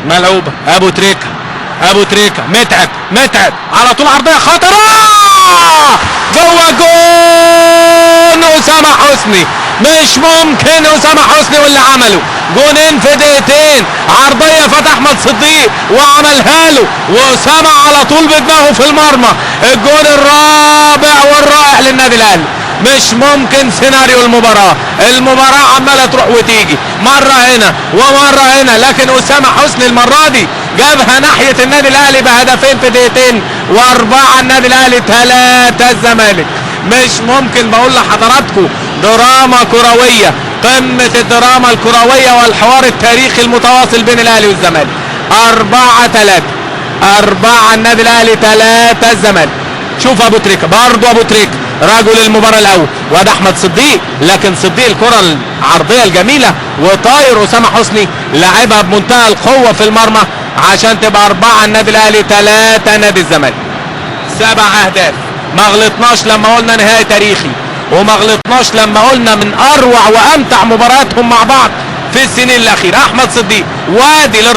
ملعوبه ابو تريكه، ابو تريكه متعب، متعب على طول عرضية خطره جوه جون اسامة حسني. مش ممكن اسامة حسني واللي عمله، جونين في دقيقتين، عرضية فتح احمد صديق وعملها له، واسامة على طول بدماغه في المرمى. الجون الرابع والرائع للنادي الاهلي. مش ممكن سيناريو المباراة، المباراة عمالة تروح وتيجي، مرة هنا ومرة هنا، لكن أسامة حسني المرة دي جابها ناحية النادي الأهلي بهدفين في دقيقتين، وأربعة النادي الأهلي 3 الزمالك. مش ممكن، بقول لحضراتكم دراما كروية، قمة الدراما الكروية والحوار التاريخي المتواصل بين الأهلي والزمالك. 4-3، 4 النادي الأهلي 3 الزمالك. شوف أبو تريكة، برضه أبو تريكة رجل المباراة الأول، وده أحمد صديق، لكن صديق الكرة العرضية الجميلة وطاير أسامة حسني لعبها بمنتهى القوة في المرمى عشان تبقى 4 النادي الأهلي 3 نادي الزمالك. 7 أهداف، ما غلطناش لما قلنا نهائي تاريخي، وما غلطناش لما قلنا من أروع وأمتع مباراتهم مع بعض في السنين الأخيرة. أحمد صديق وادي الارتقاء